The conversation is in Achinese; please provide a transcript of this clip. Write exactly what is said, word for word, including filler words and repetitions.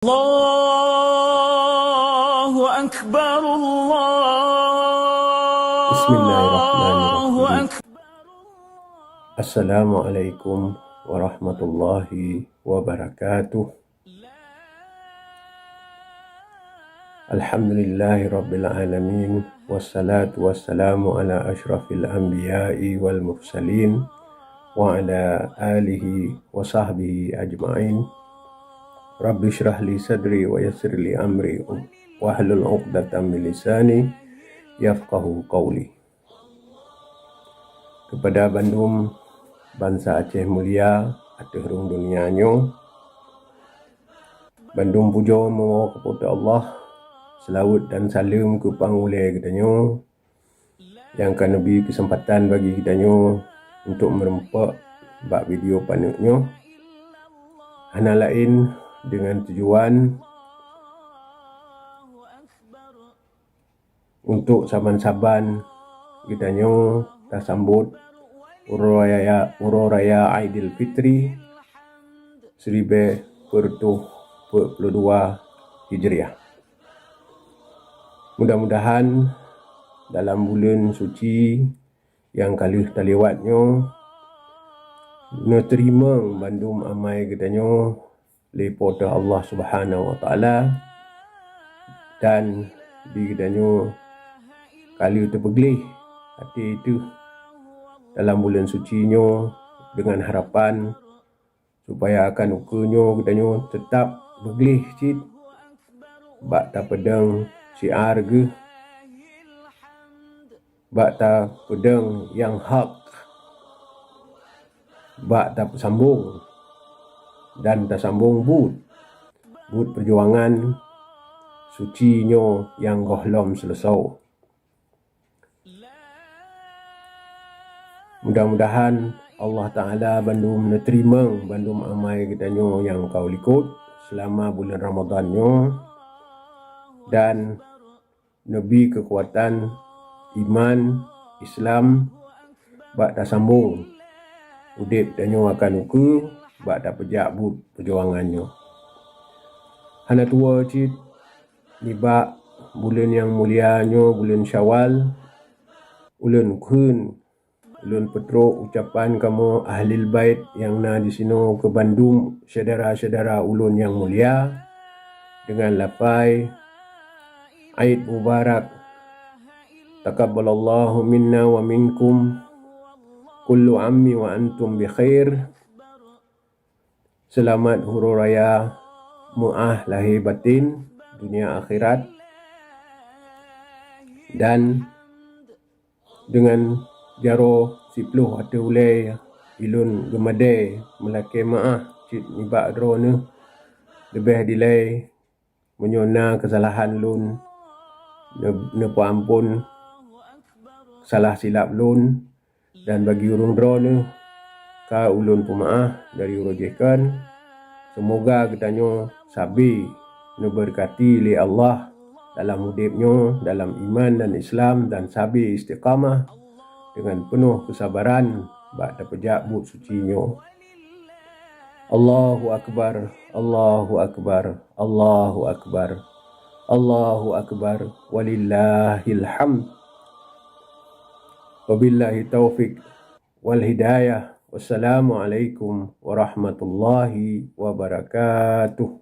الله أكبر، الله Bismillahirrahmanirrahim. أكبر. Assalamualaikum warahmatullahi wabarakatuh. Alhamdulillahirabbil alamin, wassalatu wassalamu ala asyrafil anbiya'i wal mursalin, wa ala alihi wa sahbihi ajma'in. Rabbi syrah li sadri wa yassir li amri, wahlul 'uqdatam min lisani yafqahu qawli. Keupada bandum bansa Aceh mulia ateueh rhueng dunia nyoe, bandum pujoe meuwoe keu Po teu Allah, seulaweuet dan saleuem keu pangulèe geutanyoe nyang ka neubi keuseumpatan bagi geutanyoe untuk meurumpok bak video paneuk nyoe, hana laén deungon tujuan untuk saban-saban geutanyoe tasambot uroe raya, uroe raya Aidil Fitri siribèe peuet reutôh peuet puluh dua Hijriah. Mudah-mudahan dalam buleuen suci nyang ka lheueh taliwat nyoe, neuteurimong bandum amai geutanyoe lé Po teu Allah Subhanahu wa Taala, dan di geutanyoe ka lheueh teupeugleh até teuh dalam buleuen suci nyoe deungon harapan supaya akan ukeue nyoe geutanyoe teutap beugleh cit bak tapeudong syiar geuh, bak tapeudong nyang hak, bak tapeusambong dan tasambong buet, buet peujuangan suci nyoe nyang gohlom seuleusoe. Mudah-mudahan Allah Taala bandum neuteurimong bandum amai geutanyoe nyang ka u likot seulama buleuen Ramadhan nyoe, dan neubi keukuatan iman Islam bak tasambong udeb tanyoe akan ukeue bak tapeujak buet peujuangan nyoe. Hana tuwoe cit nibak buleuen nyang mulia nyoe, buleuen Syawal, ulôn kheun, ulôn peutrok ucapan kamoe Ahlil Bait nyang na disinoe keu bandum syedara-syedara ulôn nyang mulia deungon lapai Aid Mubarak. Taqabbalallahu minna wa minkum. Kullu ammi wa antum bi khair. Seulamat uroe raya meu'ah lahé batén, dunia akhirat, dan deungon jaroe siploh ateueh ulèe ulôn geumadé meulakèe meu'ah cit nibak droeneuh, leubeh dilèe meunyoe na keusalahan lôn, neu-, neupeuampon salah silap lôn, dan bagi ureuëng droeneuh ka ulôn peumeu'ah dari uroe jih kon. Seumoga geutanyoe sabe neubeurkati lé Allah dalam udeb nyoe, dalam iman dan Islam, dan sabe istiqamah deungon peunoh keusabaran bak tapeujak buet suci nyoe. Allahu Akbar, Allahu Akbar, Allahu Akbar, Allahu Akbar, walillahil hamd. Wabillahi taufik wal hidayah. Wassalamualaikum warahmatullahi wabarakatuh.